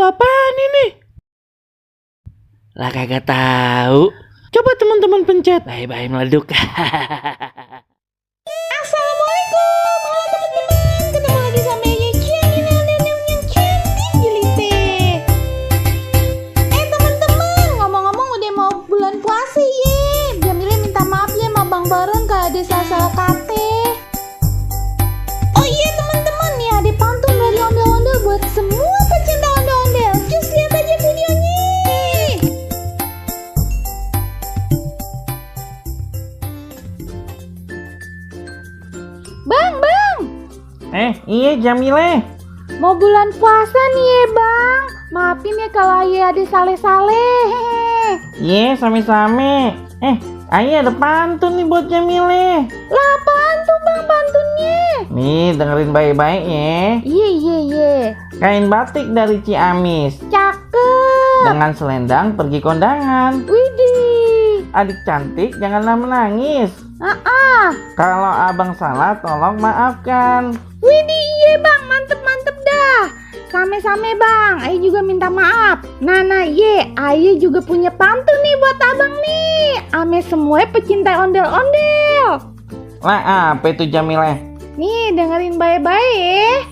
apaan ini? Lah kagak tahu. Coba teman-teman pencet. Bye-bye meleduk. Assalamualaikum, halo teman-teman. Ketemu lagi sama Yecian yang cantik jelite. Teman-teman, ngomong-ngomong udah mau bulan puasa ye. Jamile minta maaf ya sama Bang Baron gak ada salah-salah kate. Oh iya teman-teman, nih ada pantun dari ondel-ondel buat semua pecinta ondel-ondel. Cus lihat aja videonya. Bang, Iya Jamile. mau bulan puasa nih ya bang. Maafin ya kalau ayah ada saleh-saleh. Iya same-same. Ayah ada pantun nih buat Jamile. Lah apaan tuh bang pantunnya? Nih dengerin baik-baik ya. Iya. Kain batik dari Ciamis. Cakep. Dengan selendang pergi kondangan. Widih. Adik cantik janganlah menangis. Kalau abang salah tolong maafkan. Widih iya bang, mantep dah. Same-same bang, ayah juga minta maaf. Nah ayah juga punya pantun nih buat abang nih. Ame semua pecinta ondel-ondel. Lah apa itu Jamile? Nih dengerin baik-baik.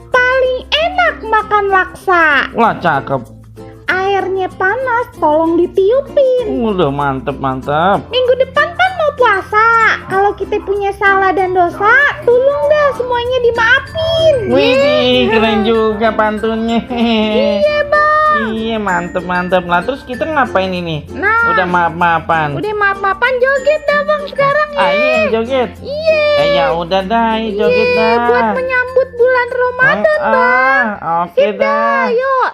Paling enak makan laksa. Wah cakep. Airnya panas, tolong ditiupin. Udah mantep. Minggu depan kan mau puasa. Kalau kita punya salah dan dosa, tolong dah semuanya dimaafin. Wih, keren juga pantunnya. Iya bang. Iya mantep. Lah terus kita ngapain ini? Nah, Udah maaf-maafan. udah maaf-maafan joget dah bang sekarang ya. Iya yang joget. Iya. Ya udah dah, ayo joget Iya, dah. buat menyambut bulan Ramadan bang. Oke Sip dah, dah. yuk.